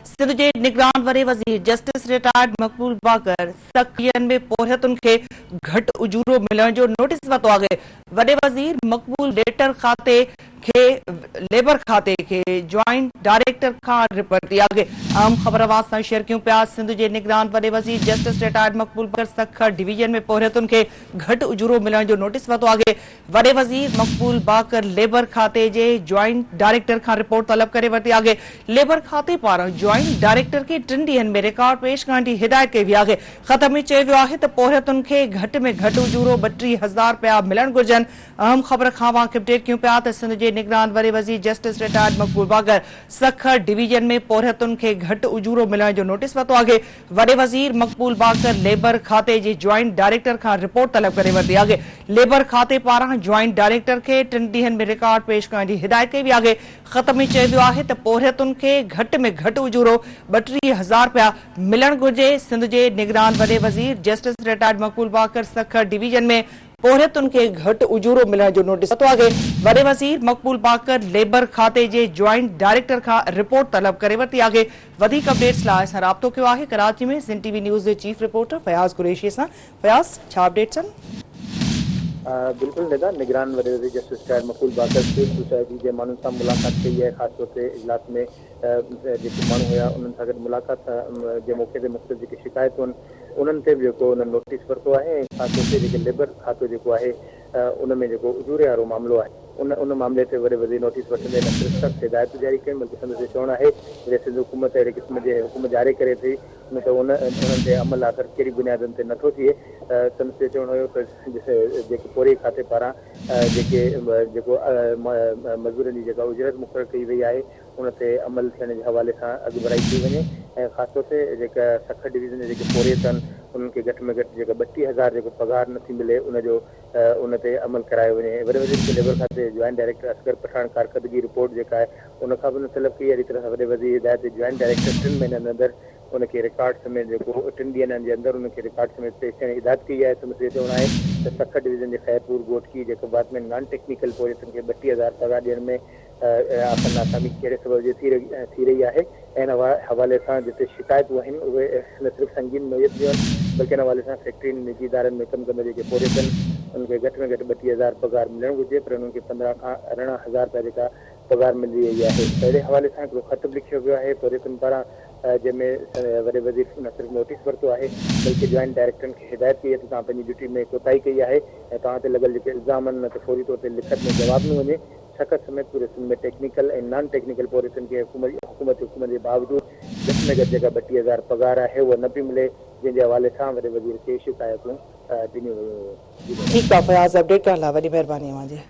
سنڌ جي نگران وڏي وزير جسٽس رٽائرڊ مقبول باقر سکين ۾ پورهيتن کي گهٽ اجورو ملڻ جو نوٽيس ورتو آهي. وڏي وزير مقبول ليٽر کاتي کي ليبر کاتي کي جوائنٽ ڊائريڪٽر کان رپورٽ ورتي آهي. اهم خبر اوهان سان شيئر ڪيون پيا سنڌ جي نگران وڏي وزير جسٽس رٽائرڊ مقبول باقر سکر ڊويزن ۾ پورهيتن کي گهٽ اجورو ملڻ جو نوٽيس ورتو آهي. وڏي وزير مقبول باقر ليبر کاتي جي جوائنٽ ڊائريڪٽر کان رپورٽ طلب ڪري ورتي آهي. ليبر کاتي پاران جوائنٽ ڊائريڪٽر کي ٽن ڏينهن ۾ رڪارڊ پيش ڪرڻ جي هدايت ڪئي وئي آهي. خط ۾ چيو ويو آهي ته پورهيتن کي گهٽ ۾ گهٽ اجورو 32 هزار رپيا ملڻ گهرجن. اهم خبر کان اوهان کي اپڊيٽ ڪيون پيا ته سنڌ جي نگران وڏي وزير justice retired Maqbool Baqar Sukkur division ۾ پورهيتن کي گهٽ اجورو ملڻ جو نوٽيس ورتو آهي. وڏي وزير مقبول باقر ليبر کاتي جي جوائنٽ ڊائريڪٽر کان رپورٽ طلب ڪري ورتي آهي. ليبر کاتي پاران جوائنٽ ڊائريڪٽر کي ٽن ڏينهن ۾ رڪارڊ پيش ڪرڻ جي هدايت ڪئي وئي آهي. خط ۾ چيو ويو آهي ته پورهيتن کي گهٽ ۾ گهٽ اجورو 32 هزار رپيا ملڻ گهرجي. سنڌ جي نگران وڏي وزير justice retired Maqbool Baqar Sukkur division ۾ پورهيتن کي گهٽ اجورو ملڻ جو نوٽيس ورتو آهي. وڏي وزير مقبول باقر ليبر کاتي جي جوائنٽ ڊائريڪٽر کان رپورٽ طلب ڪري ورتي آهي. وڌيڪ اپڊيٽس لاء اسان رابطو ڪيو آهي ڪراچي ۾ سنڌ ٽي وي نيوز جي چيف رپورٽر فياض قريشي سان. فياض ڇا اپڊيٽس آهن؟ بلڪل ندا، نگران وڏي وزير justice retired Maqbool Baqar civil society جي ماڻهن سان ملاقات ڪئي آهي خاص طور تي اجلاس ۾ جيڪي ماڻهو هيا انهن سان گڏ ملاقات جي موقعي تي مختلف جيڪي شڪايتون آهن انهن تي به جيڪو انهن نوٽيس ورتو آهي ۽ خاص طور تي جيڪي ليبر کاتو جيڪو آهي ان ۾ جيڪو اجوري وارو معاملو آهي ان ان معاملي تي وڏي وزير نوٽيس وٺندي نه صرف سخت هدايتون جاري ڪيون بلڪه سندس جو چوڻ آهي جڏهن سنڌ حڪومت اهڙي قسم جي حڪم جاري ڪري ٿي نه ته ان انهن تي عمل آخر ڪهڙي بنيادن تي نٿو ٿئي سندس جو چوڻ هيو ته جيڪي پورهيي کاتي پاران جيڪي جيڪو مزورن جي جيڪا اجرت مقرر ڪئي وئي آهي ان تي عمل ٿيڻ جي حوالي سان اڳڀرائي ڪئي وڃي ۽ خاص طور تي جيڪا سکر ڊويزن جا جيڪي پورهيت آهن انهن کي گهٽ ۾ گهٽ جيڪا 32 هزار جيڪو پگهار نٿي ملي ان جو ان تي عمل ڪرايو وڃي. وڏي وزير کي ليبر کاتي جي جوائنٽ ڊائريڪٽر اصغر پٺاڻ ڪارڪردگي رپورٽ جيڪا آهي ان کان به ان طلب ڪئي اهڙي طرح سان وڏي وزير هدايت تي جوائنٽ ڊائريڪٽر ٽن مهينن اندر ان کي رڪارڊ سميت جيڪو ٽن ڏينهن جي اندر ان کي رڪارڊ سميت پيش ٿيڻ جي هدايت ڪئي آهي. سندس اهو چوڻ آهي ته سکر ڊويزن جي خيرپور، گهوٽڪي، جيڪب آباد ۾ نان ٽيڪنيڪل پورهيتن کي 32 هزار پگهار ڏيڻ ۾ آخر ناڪامي ڪهڙي سبب جي ٿي رهي آهي ۽ ان حوالي سان جتي شڪايتون آهن اهي نه صرف سنگين نوعيت جون آهن بلڪه ان حوالي سان فيڪٽرين نجي ادارن ۾ ڪم ڪندڙ جيڪي پورهيت آهن انهن کي گهٽ ۾ گهٽ 32 هزار پگهار ملڻ گهرجي پر انهن کي 15 کان 18 هزار رپيا جيڪا پگهار ملي رهي آهي اهڙي حوالي سان هڪڙو خط به لکيو ويو آهي پورهيتن پاران جنهن ۾ وڏي وزير نه صرف نوٽيس ورتو آهي بلڪه جوائنٽ ڊائريڪٽرن کي هدايت ڪئي آهي ته توهان پنهنجي ڊيوٽي ۾ ڪوتاهي ڪئي آهي ۽ توهان تي لڳل جيڪي الزام آهن ان تي فوري طور تي لکت ۾ جواب ڏنو وڃي. سکر سميت پوري سنڌ ۾ ٽيڪنيڪل ۽ نان ٽيڪنيڪل پورهيتن کي حڪومتي حڪم جي باوجود گهٽ ۾ گهٽ جيڪا 32 هزار پگهار آهي اها نه پئي ملي جنهن جي حوالي سان وڏي وزير کي شڪايتون ڏنيون ويون هيون. ٺيڪ آ فياض اپڊيٽ ڪرڻ لاء وڏي مهرباني اوهان جي.